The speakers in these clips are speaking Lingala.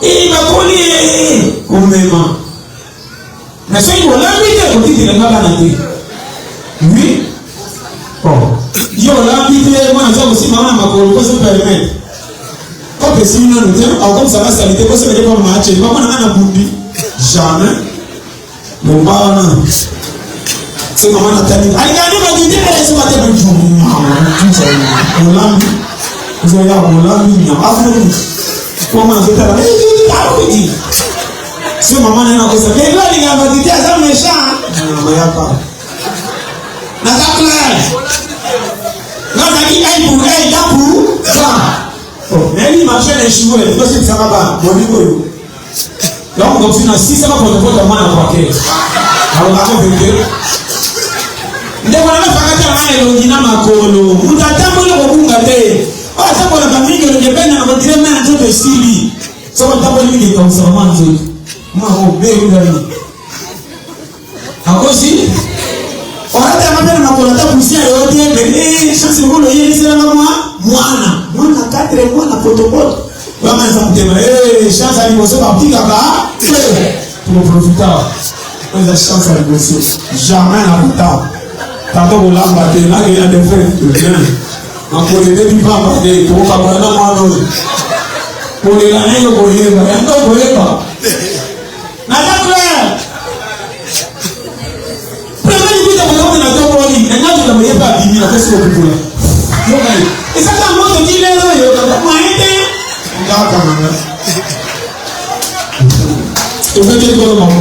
Ee bakoli ee komema. Na soki olambi te kotindela nga bana te. Oui. Oh. Yo olambi te mwana aza kosimba wana makolo mpo se permettre. Kope esili nanu te akomisaka salite kosemeke mpo mama acheli bamwana nga na bundi. Jamais. Bomba wana. Se mama natali. Alingani bakite soka te olambi. Ozoya olambi nyama. Afuki. Mama azotala. Afuki. Se mama naye nakosa. Lelo alingaka bakite aza méchant. Mama yaka. Naza clair. Nazalaki œil pour œil, dent pour dent. Nayebi marché na échoué. Tosibisaka bana. Bolingo oyo. Donc, donc na sisaka potopota mwana kwake alobaka veke ndeko na nafaka te anga elongi na makolo moto atamboli kobunga te oyo atambolaka mingi elongi ebenda na kodire mai ya nzoto esili soki otamboli mingi ekausaka mwa nzoto mwa obeulani akosi oratanga mpe na makolo ata poussière yo te mais chance lokola oyeliselanga mwa mwana mwana 4 mois na potopoto wana eza motema chance ya liboso bapikaka te tokoprofita oyo eza chance ya liboso jamais na kota tata kolamba te nakei na defe makolo ebebi pamba te tokokabola na mwana oyo kolela na yo koyeba yango koyeba Naza clair. Premier likuta kolonga na tomboli, na ngai na yeba abimi na pesi kokukula. Yoka ye. Eza kaka moto ti lelo oyo kaka moyen te. Ngaka nanga. Tobete kolo mamo.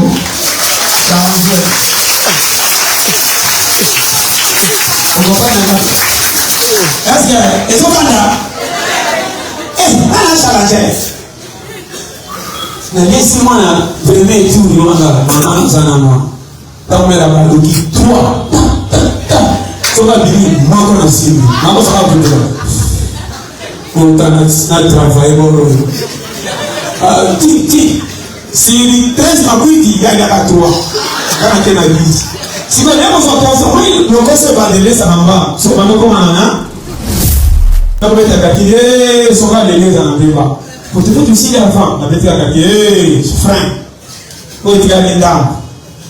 Danger. Okofanda nga. Est-ce que ezofanda? Eh, nana challenger. Nalesi mwana premier tour yo wana mama aza na mwa ntango mela baluki 3 soki abimi moko na simbi moko soki abundela kota na travaille moko oyo ti ti siri 13 makwiti yaliaka 3 kaka te na 10 sikoyo naye kozwa konsa moi lokoso ebandelesaka mba soki bando komana na nakobetaka ti soki aleli eza na mbeba Potopoto esili avant nabeti kaka ke hey, frein oyo etikali ndambo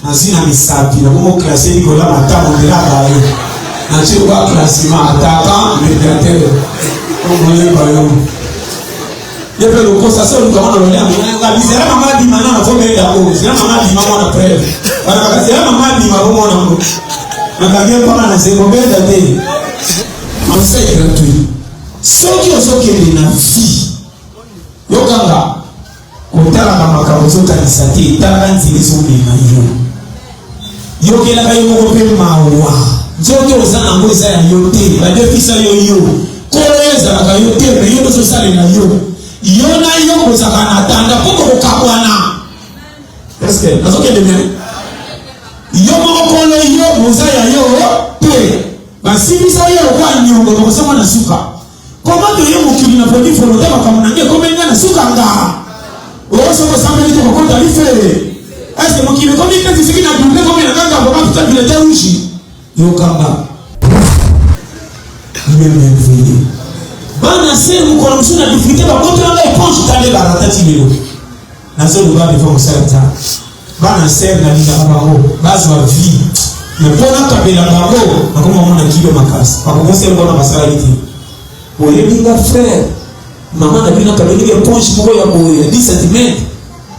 nazwi na misapi nakomo classe likolo ya matama ndela baye natie lokola classement attaquant médiateur okoyeba yo ye mpe lokosa so oluka mwana lolea ngabi zela mama abima nano fo benda yango zela mama abima mwana preve balakaka zela mama abima po mwana ngo nakangi ye mpaka na se kobenda te conseil gratuit Soki ozokende na vie, yoka nga, kotalaka makambo ozokanisa te, talaka nzela ezomema yo. Yokelaka yo moko mpe mawa. Nzoto oza nango eza ya yo te, badefisa yo yo. Kolo yo ezalaka yo te, me yo nde ozosalela yo. Yo na yo bozalaka na tanda mpo bokokabwana. Est-ce que nazokende bien? Yo moko kolo yo oza ya yo te. Basimbisa yo lokola niongo bakosama na suka. Comment toye mokili na poni volonté makambo na ngai ekomeli ngai na suka nga. Oh soki osambeli te kokota lifele. Est-ce que mokili ekomi neti soki na double ekomi na ngai ngambo mafuta bulletin rouge. Yokanga. Il est merveilleux. Bana se mokolo mosusu na difficulté babotola ngai éponge tande barata ti lelo. Nazoloba devant mosala Nzambe. Bana sœur nalingaka bango bazwa vie mais mpo nakabela bango nakoma mona kilo makasi bakokosela mpona basalaki te oyebi nga frère mama na bino akabeli nga eponge moko ya boye ya 10 cm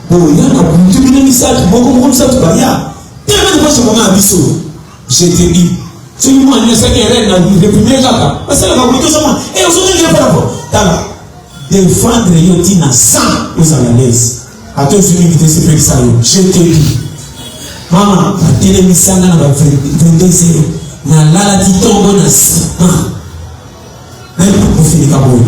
boya na butu bino misato moko moko misato baya telema eponge mama ya biso je te dis soki mwana nini asalaki erreur na reprime kaka basalaka butu osoma e ozokengela mpona po tala defendre yo ti na 100 ozala lese ata ozwi mingi te sepelisa yo je te dis mama batelemisa nga na ba 22 heures nalala ti ntongo na nsima nayebi kofinika boye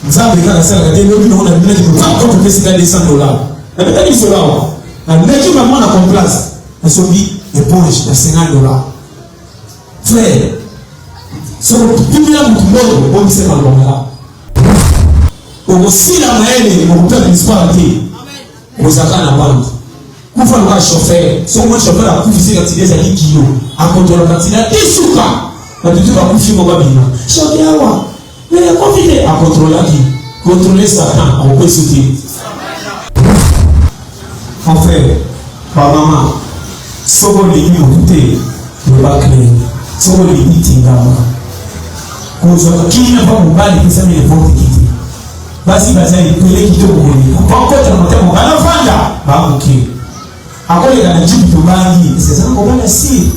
nzambe kaka asalaka te lobi nango nabimaki mopapesi nga 200 dollar nabetaki lisolo awa naleki mama na complace nasombi éponge na 50 dollar Frère, soki opimela motu mbongo obongisa maloba malamu, okosila mayele, okoperdre espoir te, ozalaka na bande kufa lokola chauffeur. Soki omoni chauffeur akufi sika accident ezali kilo, akontrolaka accident te suka bato te bakufi ngo babima choke awa mais akufi te, akontrolaki controle Satan akokwesi te. Mon frère, bamama, soki olingi motu te, loba clair. Soki olingi tingama. Kozwaka kimia mpo mobali epesami n'importe qui te. Basi baza ebele kitoko koleka. Mpo akota na motema mobali afanda, bamoke. Akoleka na jipe tobangi, eza na kobala si.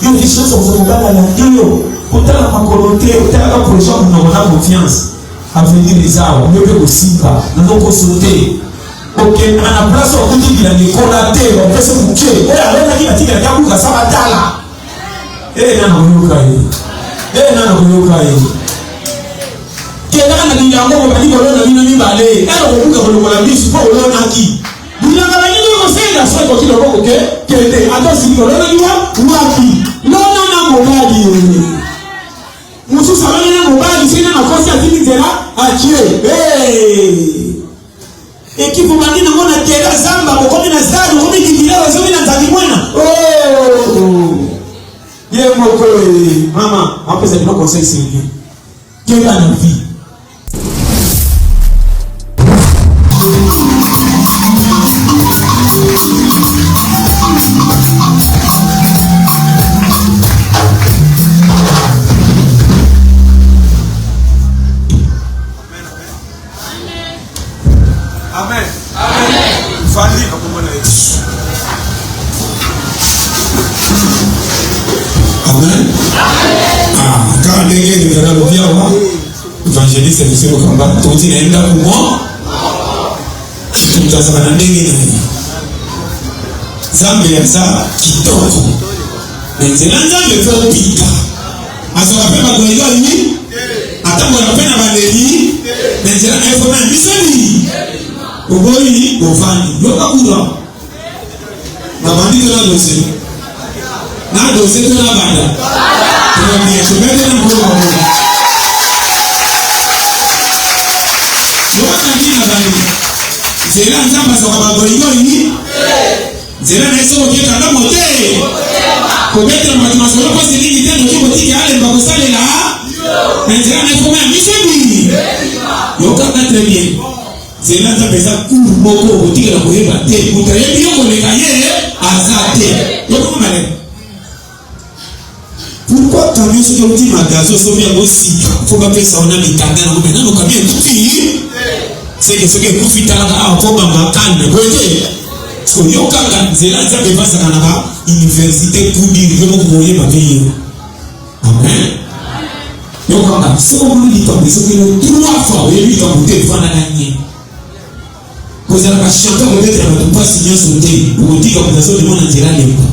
Yo ozwi chance kozwa mobali alandi yo, kotala makolo te, otalaka projet monoko na confiance. Avenir eza awa, yo mpe kosimba, nazokoso te. Okendaka na place okuti bilanga ekola te, bapesi moke oyo alonaki batikalaki abuka sa batala. Ee nana koyoka ye, ee nana koyoka ye. Kendaka na bilanga bobandi kolona bino mibale, ere kobuka kolongola misu mpo olonaki bilanga balingi kosenga soki ekoki loboko ke kende ata osili kolonaki wa wapi lona na mobali ye mosusu aloni na mobali soki na makosi atiki nzela atie hey! Ekipe obandi nango na tera zamba bokomi na stade okomi kikila ozomi na nzaki mwana oh! ye moko eh, mama apesa bino conseil sérieux keba na vie. Amen. Amen. Vandi na kombo na Yesu. Amen. Ah, kaka ndenge ezalaka alobi awa evangeliste Lucien Lokamba toti na ye ndako mwa moto azalaka na ndenge na ye. Nzambe aza kitoko na nzela Nzambe mpe obika azwaka mpe bagoyigoyi atambolaka mpe na baleli na nzela na ye fona ya misoli oboyi ovandi yoka kura nabandi to na dose na dose to na banda tobabia tobete na mokolo bango yoka na nini na bandi nzela nzambe azwaka bagoyigoyi Nzela na ye soki oke kanga mote kobetela bato masolo mpasi mingi te noki kotika alemba kosalela na nzela na ye foma ya misobi yokanga très bien nzela nzambe eza cour moko okotikela koyeba te moto ayebi yo koleka ye aza te yokanga maleme pourquoi camion soki outi magasin osombi yango sika fo bapesa yo na mikanda nango me nano camion ekufi seke soki ekufi talaka awa mpo bamba calme boye te soyokaka nzela nzambe evasaka na ba université kudir yo moko koyeba mpe ye amen yokaka soki omoni likambo ezokende trois fois oyebi likambo te efanda na nye Kozala ba champion kobetela bato mpasi nyonso te, okotika moto azobima na nzela alemba.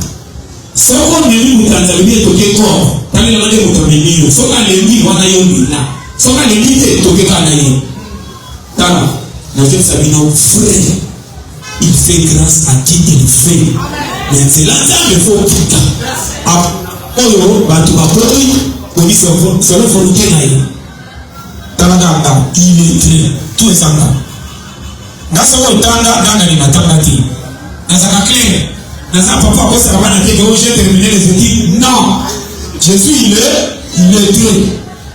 Soki omemi moto na nzala obi etoke kor, talelama nde moto amemi yo. Soki alembi wana yo mela, soki alembi te etoke kaka na ye. Tala, nazoyebisa bino vrai, il fait grâce à qui il fait. Na nzela Nzambe fo okita oyo bato baboyi obi selon volonté na ye. Tala nga nga illettré tout eza nga nga soki otanga nga nani natanga te nazalaka clair naza papa akosaka bana te ke oh, j'ai terminé les études non je suis illettré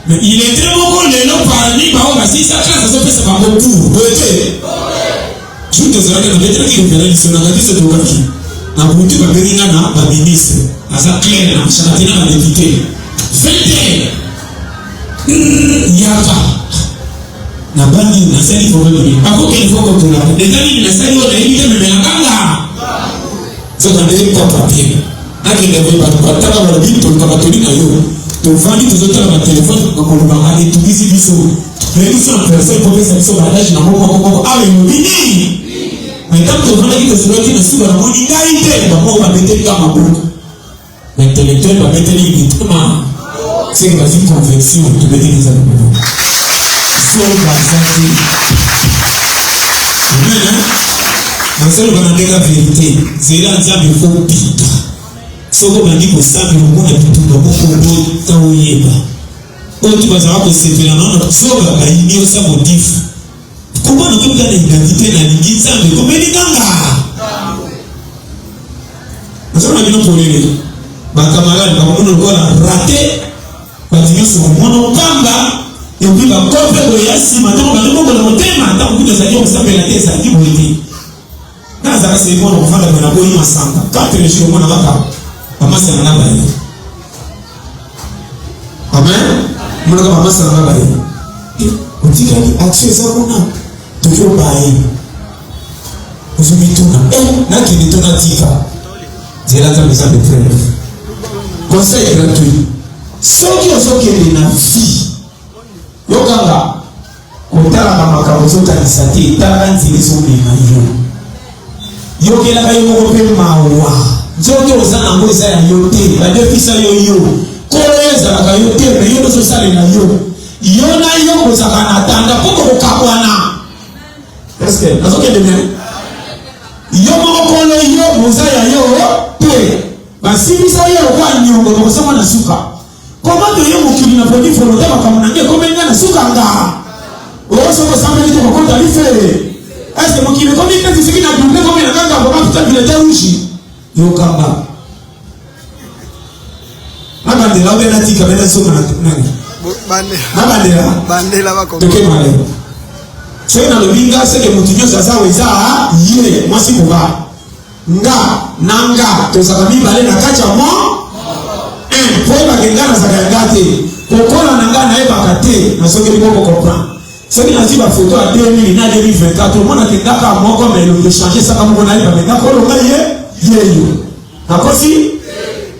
mais illettré moko lelo parmi bango basilisa classe azopesa bango cours boye te jour tozalaki na betelaki révérend lisonaka biso tokaki na butu babengi nga na baministre aza clair na mashaka te na badepute 20 heures Yaka nabandi nasali problème akokende fo kotola eza nini nasali oyo nayebi te memela nganga nzoka nde kwa papier nakende boye bato batala balobi tolukaka toli na yo tovandi tozotala batelefone bakolobaka etungisi biso toyebi biso na personne kopesa biso bagage na moko moko moko awa elobi nini me ntango tovandaki tosolaki na suka namoni ngai te bamoko babeteli ka maboko Ba intellectuel babeteli mitema seke bazwi conviction tobeteli nzambe maboko zoba aza te amen nazoloba na ndenge ya verite nzela ya nzambe fo bika soki obandi kosambela omona bitumba moko bota oyeba oyo ti bazalaka kosepela nano zoba bayini osa motifu koma nakomi kaka na identite nalingi nzambe ekomeli nganga Nazali na bino polele, ba camarades bakomona lokola rate, bato nyonso bakomona pamba, epuis bakope boye ya nsima ntango bato bongola motema, ntango kutu ezalaki kosambela te, ezalaki boye te. Nazalaka seli mwana kovanda boye naboyi masanga. 4 jours omona kaka bamasanga na baye. Amen. Omonaka bamasanga na baye. Eh, otikali action eza kuna toki obaye. Ozomituna eh, nakende to natika. Nzela Nzambe eza de preuve. Conseil gratuit. Soki ozokende na vie, yokanga Kotalaka makambo ozokanisa te, talaka nzela ezomema yo. Yokelaka yo moko mpe mawa. Nzoto oza nango eza ya yo te, badefisa yo yo. Kolo yo ezalaka yo te, me yo nde ozosalela yo. Yo na yo bozalaka na tanda mpo bokokabwana. Eske nazokende bien? Yo moko kolo yo boza ya yo te, basimbisa yo lokola niongo, bokosama na suka. Comment toye mokili na poni volonté makambo na ngai ekomeli ngai na suka nga oyo soki osambeli te kokota lifele est-ce que mokili ekomi neti soki na double ekomi na ngai ngambo bafuta bulletin rouge yokanga nabandela obe natika be nazonga na nani nabandela toke malelo soki nalobi nga seke motu nyonso aza awa eza ye mwasi mobali Nga na nga tozalaka mibale na kati ya mwa un po oyebake nga nazalaka ya nga te kokola na nga nayebaka te nazongeli boko comprendre soki nazwi bafoto ya 2000 na 2024 omonake nga kaka moko ma elongi echange esaka moko nayebake nga kolo nga ye yeyo nakosi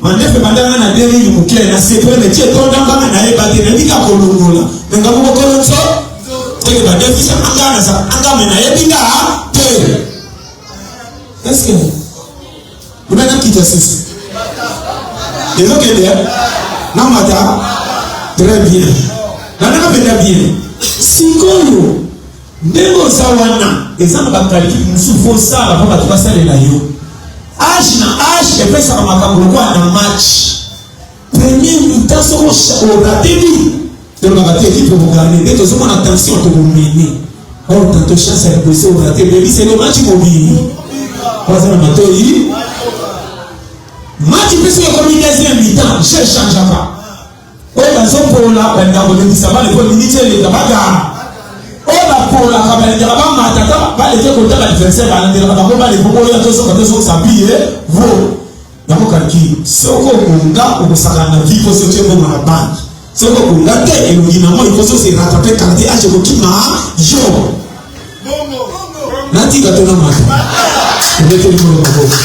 mandefe bandanga na 2000 moke na sepele ti etonda nganga nayeba te nayebi kaka kolongola me nga moko kolo nso teke badefisa anga nazala anga me nayebi nga te. Est-ce que Obenga kita susu. Ezokende na mata très bien. Nandaka mpenza bien. Sikoyo ndenge oza wana eza na bakalkile mosusu fo osala mpo bato basalela yo. Age na age epesaka makambo lokola na match. Premier mi-temps soki orate bi tolobaka te ekipe okogane nde tozomona tension tokomene or tanto chance ya liboso orate bebiseli match mobili waza na matoi match mpe soki ekomi deuxième mi-temps je changeaka oyo bazopola balingaka kolekisa bale mpo miniti eleka bagaa oyo bapolaka balingaka bamata ata baleke kota baadversaire balandelaka bango bale mpo boya tozoka tozokisa biye vo Yango calcul soki obonga okosakana na vie poso otie mbongo na banque soki obonga te elongi na moi poso se rattraper kala te age ekokima yo natika to namata obeteli molo maboko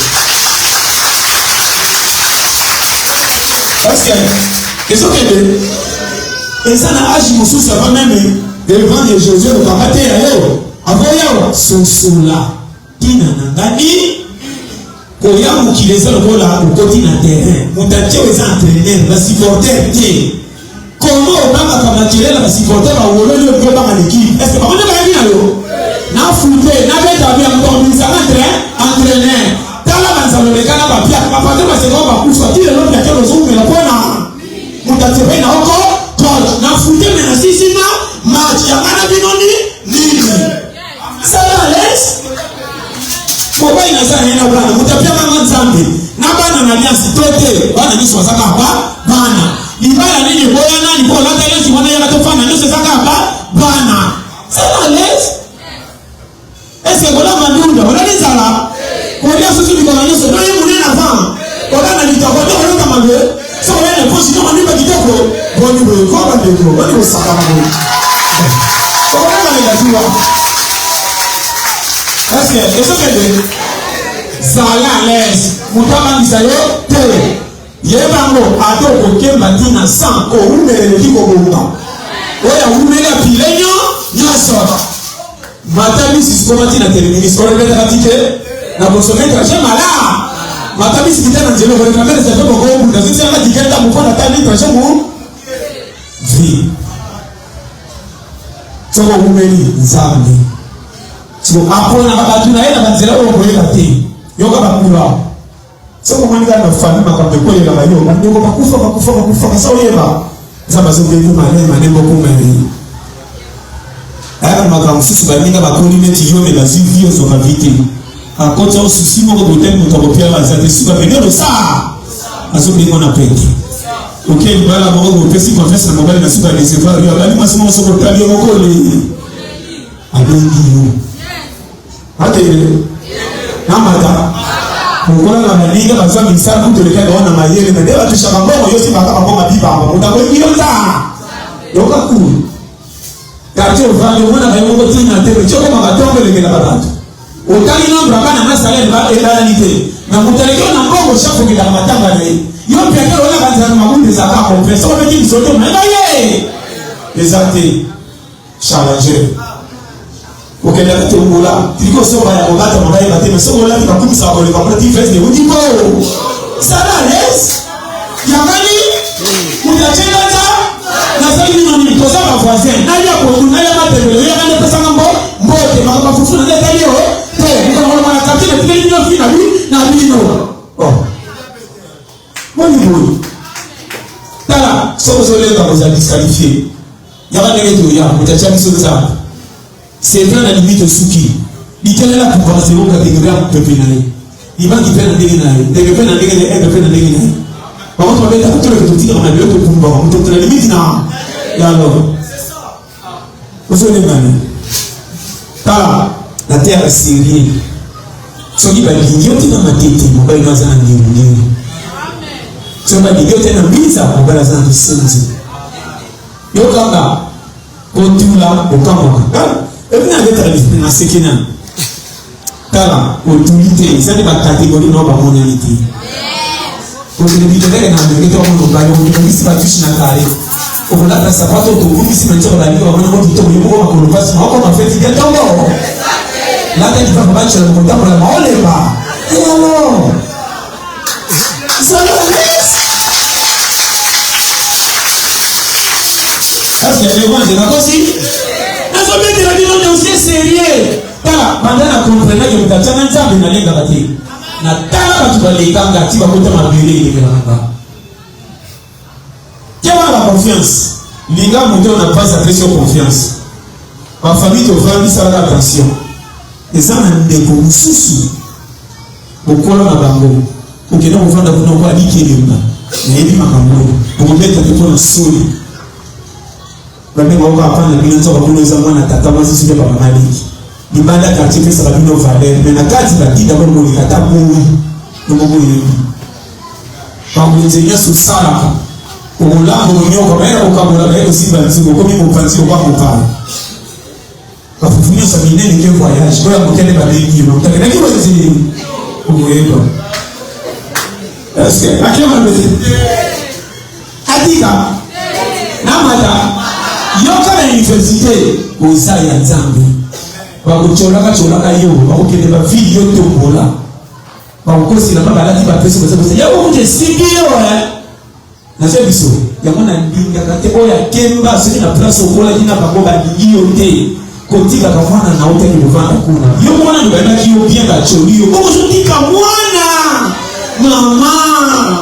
eske ezokende eza na age mosusu ava meme devant de jésus olobaka te ya yo avoyawa sosola Tina na nga ni koya mokili eza lokola okoti na terrain moto atie eza entraîneur ba supporter te comment obangaka makelele ba supporter bawololi olingi obanga l'équipe est ce que bango nde bayebi na yo na fute nabeta bia moto akobimisaka entrain entraîneur tala banzalo leka na bapiaka bapatro baseka bakufa ti lelo piake ozongela mpona moto atie mpe na oko coach na fute me na sisima match yanga na bino ni nini Sala à l'aise. Mobali naza na ye na bana moto apiaka nga nzambe na bana na alliance to te bana nyonso baza kaka ba bana libala nini eboya nani mpo olata alliance wana yaka tofanda nyonso eza kaka ba bana sala à l'aise eske kolamba ndunda olali nzala kolia susu mikolo nyonso to ye monene avant olanda litoko to kolota mabe soki oya na posi to manimba kitoko boni boye ko bandeko boni kosakana boye okobengalela zuwa eske ezokende zala à l'aise moto abangisa yo te yeba yango ata okokemba ntina 100 kowumela eleki kobonga oyo awumeli apile nyo nyonso Mata bisi sikoma ti na terminus oregretaka ti te na konsome trajet mala mata bisi kita na nzela okoreklame na serve moko obunda soki sanga tike ntango mpo na tali trajet mu vie soki owumeli nzambe siko aponaka bato na ye na banzela oyo okoyeba te yoka bakula soki omoni kaka na famille makambo ekweyelaka yo bandeko bakufa bakufa bakufa kasa oyeba nzambe azobeli malema nde moko meri ayaka makambo mosusu baninga bakoli neti yo me bazwi vi ozwaka vi te akoti yango susi moko botali moto akopiaka aza te suka pene losa azobengo na pete oke libala moko bopesi confiance na mobali na suka decevoir yo abali mwasi moko soki otali yo moko ole abengi yo akende namata. Namata lokola na baninga bazwa misala kutu oleka bango na mayele me nde batushaka mbongo yo osimbaka bango mabibamba moto akoki yo ta yoka kulu quartier ovandi omonaka yo moko ntina te me tiokomaka ntongo elekelaka bato otali nombre ya bana na salaire ebalani te na moto aleki yo na mbongo chaque okendaka matanga na ye yo mpiakele oyaka nzala na mabundi ezalaka complet soki obeti lisolo te omayeba ye eza te challenger okendaka tombola tiki kosomba ya kobatama bayeba te mais soki olati bakumisaka koleka mpona ti veste euti po sala les yangani moto atyela nza nasali bino nini toza bavoisin nalia pondu nalia matembele oyaka nde pesanga mbo mbote makambo fufu na nde etali yo te mokolokoloba na quartier natikeli bino fi na bi na bino oh. Boni boye tala soki ozolenga kozala disqualifie yaka ndenge toya moto atya biso nzambe c'est vrai na limite osuki litelela pouvoir zero catégorie ya mopepe na ye libanki mpe na ndenge na ye ndenge mpe na ndenge na ye ebe mpe na ndenge na ye bango to babetaka toleke totikaka na bilo topumbaka moto moto na limite na yalo ozolengani tala na terre syrie soki balingi yo te na matete mobali no aza na ngiringiri soki balingi yo te na mbinza mobali aza na lisenzi yokanga kotula okamwaka epi nabetaka naseki nani tala otuli te eza nde bakategori nao bamonani te kokende biteleke na ndenge to bamona mobali okokende batushe na kare okolata sapato tobungisi na nzoka balingi bamona ngo kitoko yo moko makolo mpasi maokoma feti te ntongo lata lipapa bacela mokotambola maolemba eyalo nakosi nazobetela bino dossier sérieux tala banda na comprenaki moto atyanga nzambe nalengaka te natala bato balekanga ti bakota mabele elekelaka nga tia wana ba confiance linga moto oyo na mpasi apesi yo confiance bafamille tovandi salaka attention eza na ndeko mosusu bokola na bango okenda kovanda kuna oko alikelemba nayebi makambo oyo okobeta te mpo na soni Babenga oka apana bino nzoka kuna eza mwana tata mwasi soki ba mama leki. Libanda quartier pesaka bino valeur mais na kati batinda bino boleka ata boyi bongo boyebi. Bawenze nyonso osalaka okolamba okonyoka baye na kokabola baye kosimba nzungu okomi mopanzi okwa mopaya. Bafufu nyonso ya minene ke voyage oyo ya moke nde babengi yo motakendaki wenze okoyeba. Est-ce que akema mbele atika namata yoka na universite oza ya nzambe bakotyolaka tyolaka yo bakokende bavile yo tombola bakokosela ma balati bapesi baza kosa yango kutu esimbi yo eh. Naza biso yango nalingaka te oyo akemba soki na place okolaki na bango balingi yo te kotikaka mwana na otaki kovanda kuna yo mwana nde bayebaki yo bien bacoli yo okozotika mwana mama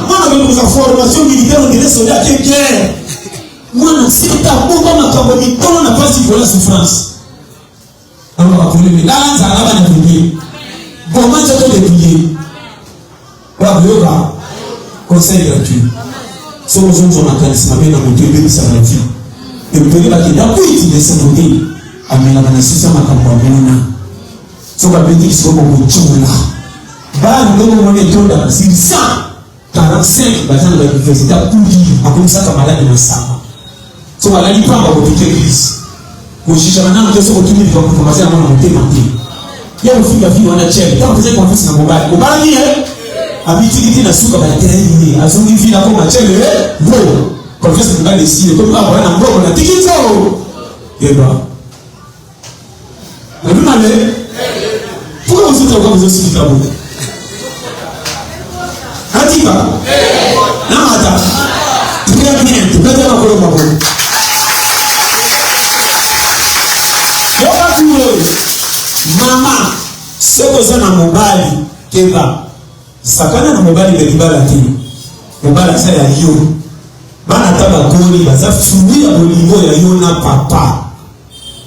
mwana akoki kozwa formation militaire ondire soda ake guerre mwana seta bomba makambo mikolo na mpasi vola souffrance alobaka polele lala nzala bana bebe boma nzoto depille Bakoyoka conseil gratuit. Soki ozozwa makanisi mabe na moto ebebisaka na vie. Ebele bakenda kwiti na esengo te. Amelaka na susa makambo amona. Soki abeti lisolo bokotyola. Bana ndenge omoni etondaka sur 145 baza na bauniversité akuli akomisaka maladi na nsamba. Soki alali pamba kopike crise. Kojijaka nano te soki otuni likambo information yango na motema te. Ya kofinga fille wana chel ntango apesaki confiance na mobali obalaki ye abitiki ti na suka batrayi ye azongi ville akoma chel bo confiance na mobali esili ekomi kaka koya na mbongo na tiki nzo yeba nabi mabe pourquoi bozotoka bozosilika boye atika namata très bien tobeta makolo makolo yoka oyo mama soki oza na mobali keba sakana na mobali na libala te mobali aza ya yo bana ata bakoli baza fruit ya bolingo ya yo na papa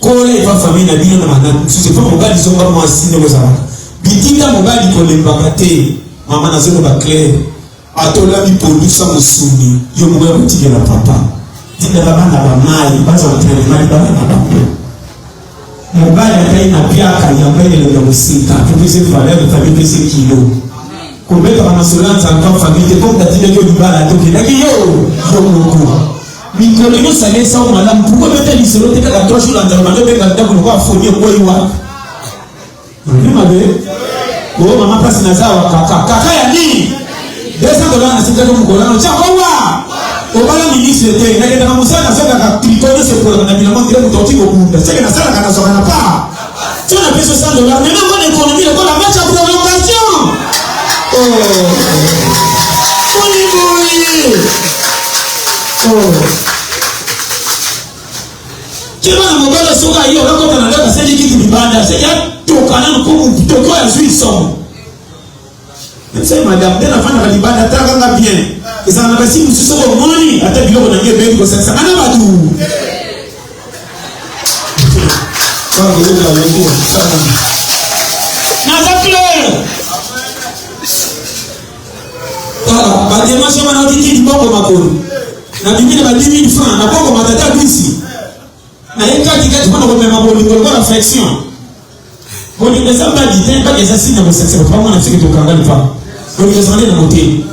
Kola epa famille na bino na mandat mosusu epa mobali zonga mwasi ndenge ozalaka bitinda mobali kolembaka te mama nazoloba claire ata olambi pondu sa mosuni yo moko ya kotikela papa tindaka bana bamai bazwa entraînement libala na bango. Mobali atai na piaka yamba elongi ya koseka topesi valeur famille pesi kilo kobetaka masolo ya nzambe ya famille te mpo tatindaki yo libala te okendaki yo yo moko mikolo nyonso alesa yo malamu pourkoi obeta lisolo te kaka 3 jours na nzala bando obenga ndako lokola foni ekwei wapi Mabe mabe. Oh mama pasi naza wa kaka. Kaka ya nini? 200 dollars nasengaki mokolo wana otya kowa obala ministre te nakendaka mosala nazongaka triko nyonso ekolaka na bilamba ndire moto akoki kobunda seke nasalaka nazwaka na pa so napesi 100 dollars mema ngo na ekonomi lokola match ya prolongation oh. Boni boye oh. Keba na mobali soki aye okakota na ndako asengi kiti libanda seki atoka nanu mpo motoko oyo azwi somo. Yebisa madame nde nafandaka libanda talaka nga bien ezala na basi mosusu soki omoni ata biloko na ngai ebebi kosangisa nga na bato. Naza clair. Tala ba demarche wana otiki liboko makolo nabimi na ba 10 000 francs na boko matata bisi na ye kati kati mpona komema bolingo lokola affection bolingo eza mbadi te mbadi eza sini ya kosakisa bato bamona biso ke tokanga lipa bolingo ezala nde na motema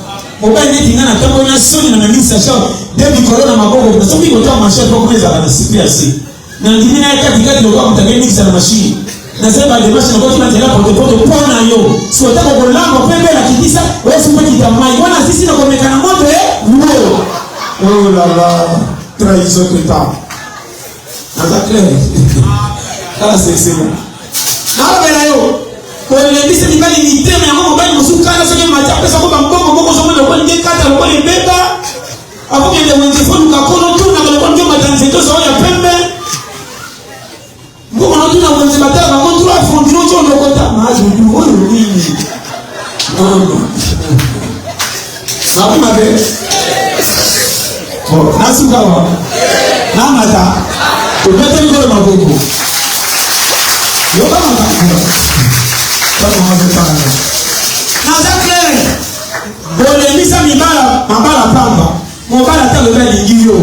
mobali neti ngai natamboli na soni na memi sachet de mikolo na maboko nasoki kota marché mpo kuna ezalaka na sipi ya se Nandimi na ye kati kati lokola moto akei mikisa na mashini. Nasali ba demarche nakoti na nzela potopoto mpo na yo. Soki otako kolamba mpe mbela kitisa osi mpe kita mai wana asisi na komeka na moto e wo. Oh la la, trahison totale. Naza clair. Kala sesema. Nalobela yo kolembisa mibali mitema yango mobali mosusu kala soki mati apesa ko bambongo moko ozomona lokola nde kata lokola ebeba Akokende wenze fo luka kono tuna lokola ndio mata nzete ozo ya pembe. Mbongo na tuna wenze batala bango trois francs dino ozo lokota mazo du oyo nini? Mama. Mabe mabe. Bon, nasuka wa. Namata. Tobete mikolo maboko. Yoka makambo. Tango mazotanga. Naza clair. Bolembisa mibala mabala pamba. Mobali ata alobi alingi yo,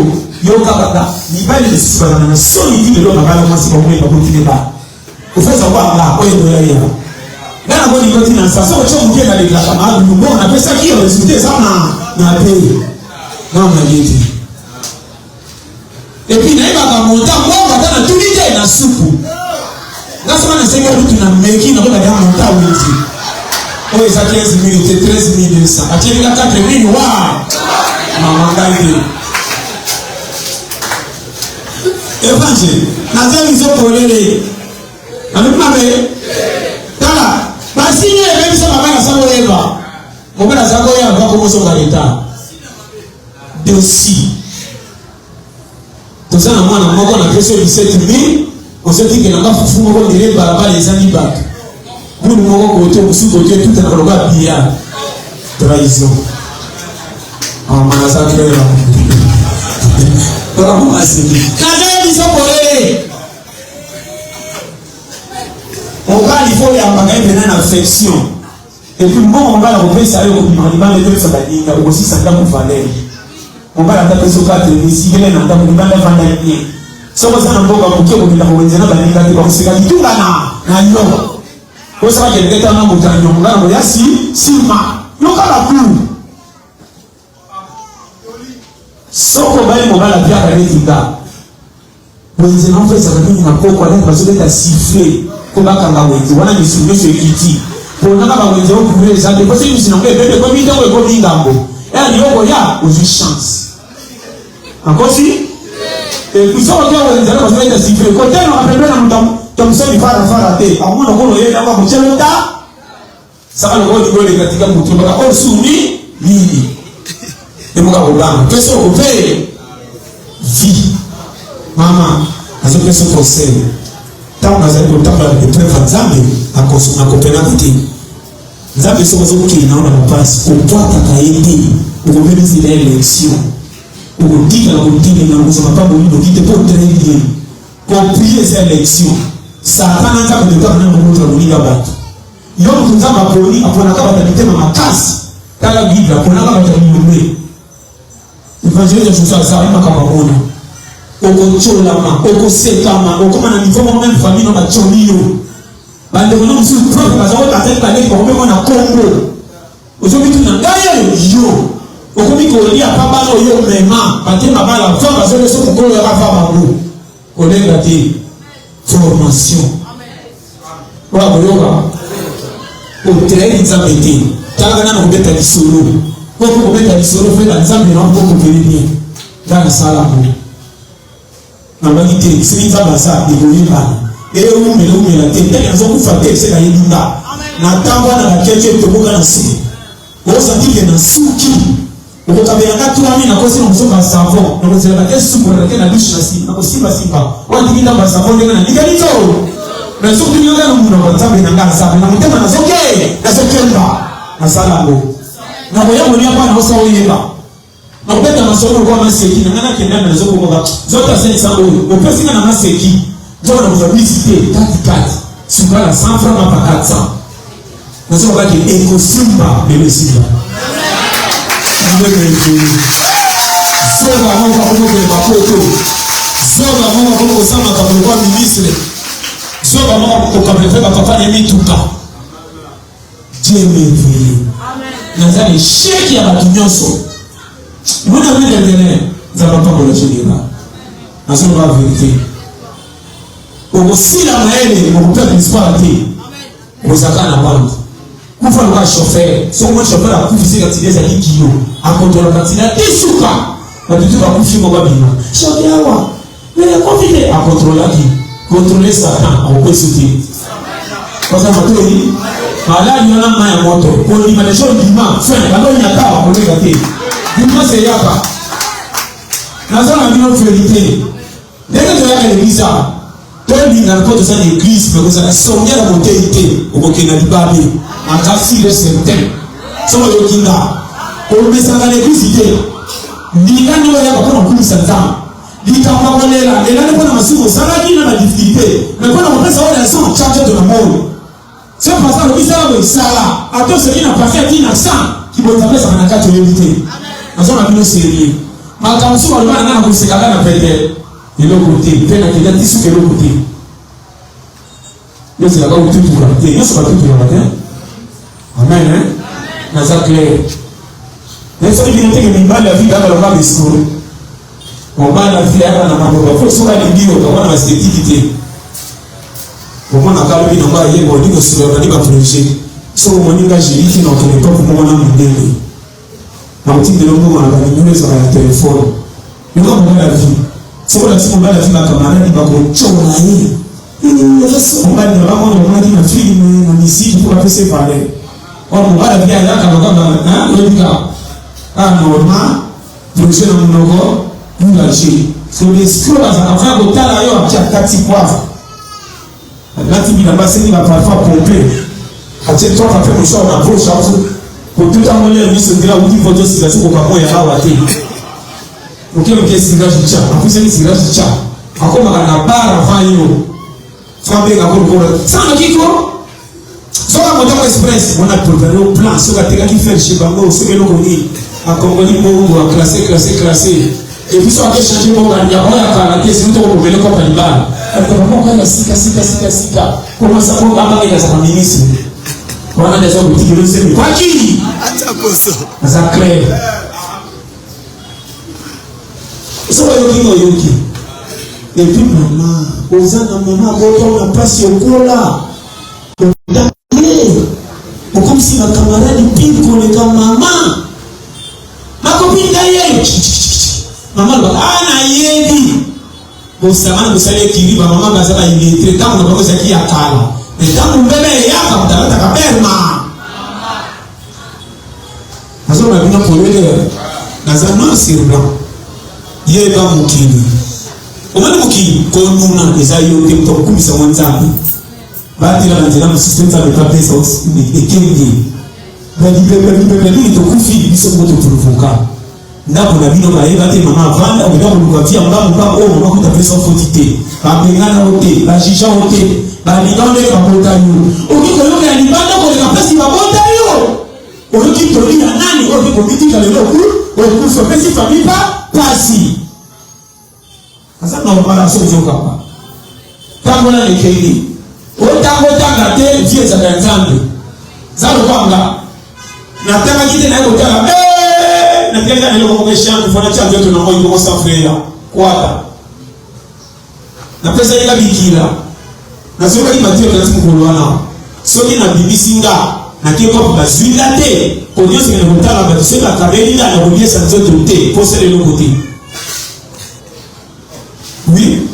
yoka kaka mibali misusu bazalaka na soni ti lelo mabala mwasi bango mpe baboti nde bana. Ofeza kwa nga oyo eboya ye. Nga na bolingo ti na nsa soki otye moke na leglaka ma mbongo napesaki yo resultat eza na na te. Nga na ye te. Et puis nayebaka monta mbongo ata natuni te na supu. Nga soki nasengi kutu na meki nakoka ya monta wenze. Oyo eza 15 000 te 13 200. Atieli nga 4 000 wa mama ngai te. Evangile naza biso polele. Nalobi mabe? Tala basini ebebisa mabala sango oyeba. Mobali aza koya akokozonga leta. Dosi. Toza na mwana moko na pesi yo 17000 ozotikela nga fufu moko ndele balabala ezangi bato bulu moko kote mosusu kote etutanaka lokola biya trahison mama naza claire tola mama aseki naza biso polele mobali fo oyambaka ye mpena na affection Et puis mbongo mobali akopesa yo okobima libanda etolisa baninga okosisa ndako valeur. Mobali ata pesi yo 4 sikele na ndako libanda vanda bien. Soki oza na mboka moke okokenda kowenze na baninga te bakoseka litunga na na yo. Osaka kendeke tanga moto ya nyongo nga na koya si nsima yoka bakulu. Soki obali mobali apiaka neti nga wenze na mpe ezalaka mingi na pokwa neti bazobeta siffle mpo bakanga wenze wana misuni nyonso ekiti ponaka bawenze oyo couleur eza te mpo soki misuni yango ebebi ekomi ntango ekomi ngambo ere yo okoya ozwi chance nakosi epuis soki oke wenze wana bazobeta siffle kotelema pembe na moto thomson farafara te akomona lokola oyebi yango akotyelo ta Saka lokola lingo eleka tika moto baka oyo suni nini emoka kobanga pesa okope vie mama azopesa conseil ntango nazali kotambola na epreuve ya nzambe nakopenaka te nzambe soki azokende nao na bapasi kobwakaka ye te okobebisela election okotikala kotelema okozwa mapamboli noki te mpo très bien koprie eza election satana nzambe totaka nano komotola moninga bato Yo moto Nzambe aponi, aponaka bato ya mitema makasi. Tala Bible, aponaka bato ya milombe. Evangeliste Josué azali makambo amona. Okotiolama, okosekama, okoma na niveau moko meme famille no batioli yo. Bandeko no mosusu propre baza ko bataki baleki bakomi na Congo. Ozomituna ngai oyo yo okomi kolia pa bana oyo omema bate mabala va bazongi so mokolo yaka va bango kolenga te formation oyo akoyoka otrayi nzambe te talaka nano kobeta lisolo po kobeta lisolo fela nzambe na mpo kokeli bien nga nasala yango nalobaki te soki nzambe aza ekoyebana ewumela umela te ndenge nazokufa te se nayebi nga na ntango wana bakeke etoboka na se ozangi ke na suki okokabela nga 3000 nakosi na kosomba savon nakozelaka te sukola te na douche na nsima nakosimbasimba wana tiki ndambo ya savon ndenge nalikali nzo mais soki tuni nga na monoko nzambe na nga aza na motema nazoke nazokemba nasala yango nakoya kolia mpa naosa oyeba nakobeta masolo lokola maseki na ngai nakenda na nazokokoka nzoto asalisa oyo opesi nga na maseki nzoka nakozwa bisi te kati kati suka na 100 franc mapa 400 nazolobaki ekosimba lelo esimba zoba moko akomi kokende bapoto zoba moko akomi kosala makambo lokola ministre zoba moko akokabela mpe bapapa na ye mituka. Dieu merveilleux. Naza na échec ya bato nyonso. Mona mene mene nzambe apambola général. Nazoloba vérité. Okosila mayele okoperdre espoir te. Ozalaka na bande. Kufa lokola chauffeur. Soki omoni chauffeur akufi seka ntina ezali kilo. Akontrolaka ntina te suka. Bato te bakufi moko babima. Chauffeur awa. Mais akofi te akontrolaki. Contrôler Satan akopesi te. Baza matoi malali wana mai ya moto kondima deja ondima fin bandonyata bakoleka te dimanche eyaka naza na bino verite ndenge toyaka eglise awa tolingana mpo toza na eglise me kozala songe na motei te okokende na libabe aza sire certain soki oyoki nga komesaka na eglise te ndinga ndenge oyaka mpo na kokumisa nzambe likambo ya kolela lelani mpo na masumu osalaki na badifficulté me mpo na kopesa oyo raison tya nzoto na moi so pasa alobi sala boye sala ata oseki na pasi ati na 100 kibonza apesaka na kati oyebi te naza na bino serie makambo mosusu baloba na ngai na kosekaka na pete eloko te mpe nakenda ti suka eloko te yo ozelaka kotutuka te nyonso batutukaka te amen hein? Naza clair nayebi bino teke mibali ya vie kaka loka bescro mobali ya vie ayaka na maloba fo soki alingi yo kamwana basketiki te omonaka alobi nango ayeba olingi kosolola bandi baprojet soki omoni nga jeliki na okende epoke moko na mondele nakotindela mbongo na banimero ezala ya telefone yoka mobali ya vie soki olakisi mobali ya vie bakamaradi bakotyola ye mobali na bango bamonaki na filme na miziki mpo bapesa valeur oyo mobali ya vie ayaka lokola oyebi kaka kaka normal projet na monoko yulage so l'esprit bazalaka fa kotala yo atia kati poivre alati bilamba asengi ba parfum pompe atie trois parfum mosusu na broche azo kotuta ngo lelo miso ndela awuti poto sika soki kokamwa ya awa te moke moke sirage tya apusani sirage tya akomaka na bar avant yo fabenga ko lokola sanga kiko soki akotaka express wana prepare yo plan soki atekaki fer chez bango soki eloko nini akongoli mbongo aklasse classe classe epuis soki akechange mbongo ya oyo akala te sino tokokomele kopa libala moko ya sika sika sika sika komasa ko abangeka azaka ministre wana nde aza kotikela osemi kwaki aza clair soki oyoki nga oyoki epuis mama oza na mama abota na mpasi okola otange okomisi bakamaradi pire koleka mama makopi ngai ye mama alobaka a nayebi bosangana bosali ekiri bamama baza baillettre ntango na bango ezalaki ya kala me ntango mbebe eyaka moto alataka berma nazoloba bino polele naza noir sur blanc yeba mokili omoni mokili konuna eza yo te moto akokumisa ngo nzambe batela na nzela mosusu te nzambe kapesa ekenge balipepe mingi tokufi biso moko toprovoka ndako na bino bayeba te mama avanda okenda koluka vi ya mbangu mbangu oyo mama kuta pesa foti te babengana yo te bajuja yo te balinga yo ndenge babota yo okoki koyoka ya libanda koleka mpasi babota yo oyoki toli ya nani oyo okoki komitika lelo oku okufa opesi famille pa pasi. Aza normal aso ozokamba. Ntango na lekeli. Otanga otanga te vie ezalaka ya Nzambe. Za lokola nga. Natangaki te naye kotanga. Eh, natikali kaka na eloko moko echange fona tia nzoto na moi bongo sans frère. Kwata. Napesaki nga bikila. Nazokaki matière nati mokolo wana. Soki nabimisi nga nake kope bazwi nga te ko nyonso kende kotanga bato soki bakabeli nga nakoliesa nzoto te kosala eloko te. Oui.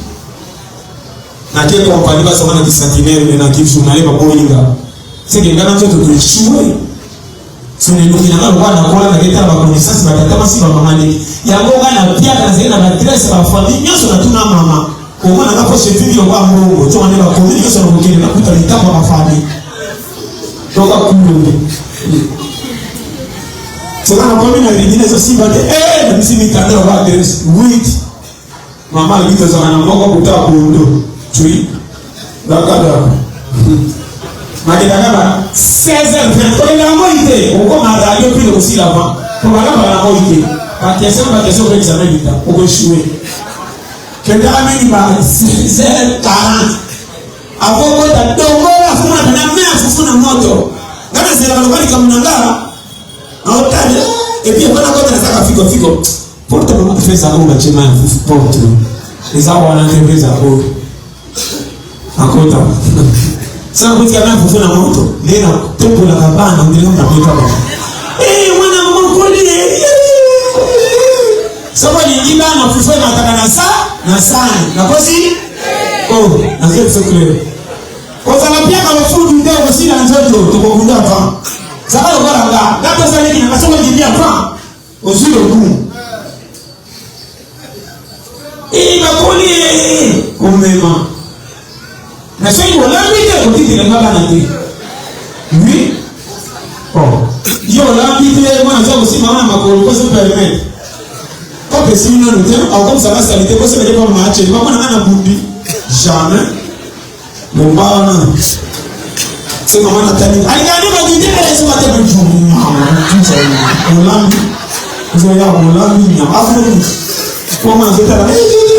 Nake kompani bazonga na kisentinelle mais na kijournalier baboyi nga. Seke nga na nzoto to échoué. Soki eluki na nga lokola nakola naketala baconnaissance batata basi bamama leki yango nga na piaka nazali na baadresse bafamille nyonso natuna mama omona nga poche etuki lokola mbongo tonga nde bakomini nyonso nakokende nakuta litambo ya bafamille toka kulu soki nakomi na rigine ezosimba te eh, nabisi mikanda lokola adresse wit mama alobi tozalaka na moko kuta bondo tui dakadaka nakendaka ba 16h20 tokendaka moi te okokoma radio mpe okosila avant po balabala na moi te bakestion na bakestion mpe examen lita okoechoue kendaka mingi ba 16h40 akokota dongola fuma pena me afufu na moto nga nazelaka lokola likambo na nga naotali epuis ekona kota nazaka fiko fiko porte mama fe ezaka oyo batie mai ya fufu porte eza wana te mpe ezaka oyo akota saka kotika mai ya fufu na moto nde natombolaka bana ndenge nabeta bango mwana mokoli soki olingi bana fufu emataka na sa na sani nakosi oh nazo biso clair kozala piaka lofundu te okosila nzoto tokobunda avant zala lokola nga nga tosaleki na nga soki ondimi avant ozwi lokumu ee bakoli ee komema na soki olambi te kotitela nga bana te oui oh yo olambi te mwana aza kosimba wana makolo kozo permettre kope esili nanu te akokomisa nga salite kosemeke mpa maache bamona nga na bundi jamais Bomba wana. Se mama natali. Alingani bakitela yesu bate molambi. Ozoya molambi nyama. Afuni. Koma azotala.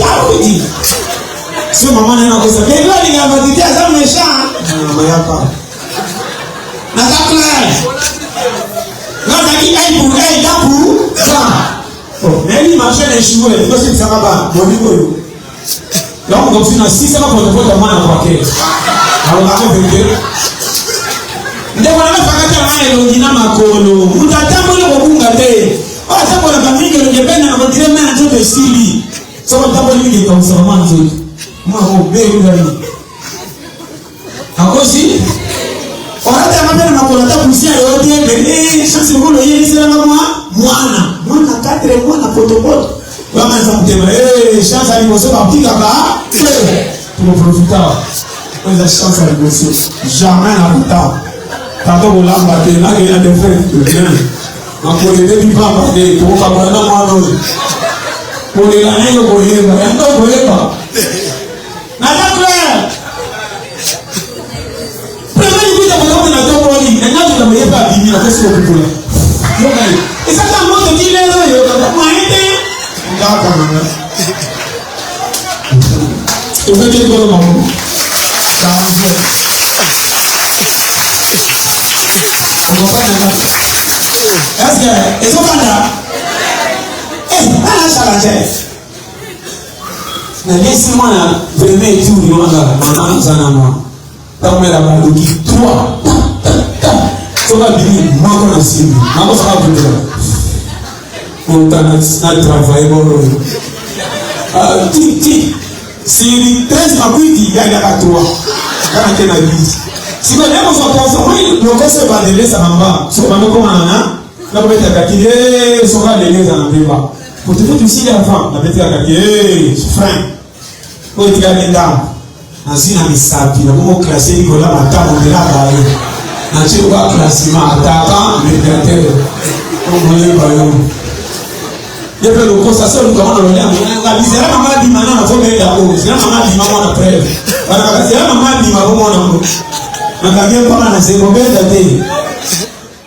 Awiti. Se mama naye nakosa. Bebe alingaka bakite aza méchant. Mama yaka. Naza clair. Nazalaki œil pour œil, dent pour dent. Oh, nayebi marché na échoué. Tosilisaka ba bolingo oyo. Donc, donc si na sisa ba pota mwana kwake. Alobaka vérité. Ndeko na nafaka te na elongi na makolo. Moto atamboli kobunga te. Oyo atambolaka mingi elongi ebenda na kodire mai na nzoto esili. Soki otamboli mingi ekausaka mwa nzoto. Mwana obeyi ngai. Akosi? Oratanga mpe na makolo ata poussière oyo te mais chance lokola oyeliselanga mwa mwana mwana 4 mois na potopoto wana eza motema chance ya liboso bapikaka te tokoprofita oyo eza chance ya liboso jamais na kota tata kolamba te nakei na defete makolo ebebi pamba te tokokabola na mwana oyo kolela na yo koyeba yango koyeba Naza clair. Premier likuta kolonga na tomboli, na ngai na boye pa bimi na kosi kokukula. Yoka ye. Eza ka moto ti lelo yo ka moyen te. Ngaka mama. Tobete likolo mama. Challenge. Okofanda na. Est-ce que ezofanda? Eh, ana challenge. Nalesi mwana premier tour yo wana mama aza na mwa ntango mela baluki 3 soki abimi moko na simbi nakosaka kutela ota na travaille bolo oyo ti ti sili 13 makwiti yaliaka 3 kaka te na 10 sikoyo naye kozwa poso moi lokoso ebandelesaka mba soki bando komana na nakobeta kaki soki aleli eza na mbeba Potopoto esili avant nabeti kaka ke frein oyo etikali ndambo nazwi na misapi nakomo classe likolo ya matama ndela baye natie lokola classement attaquant médiateur okoyeba yo ye mpe lokosa se oluka mwana lolia zela mama abima na nazobenda o zela mama abima mwana preve balakaka zela mama abima bomona ngo nakangi mpaka na se kobenda te.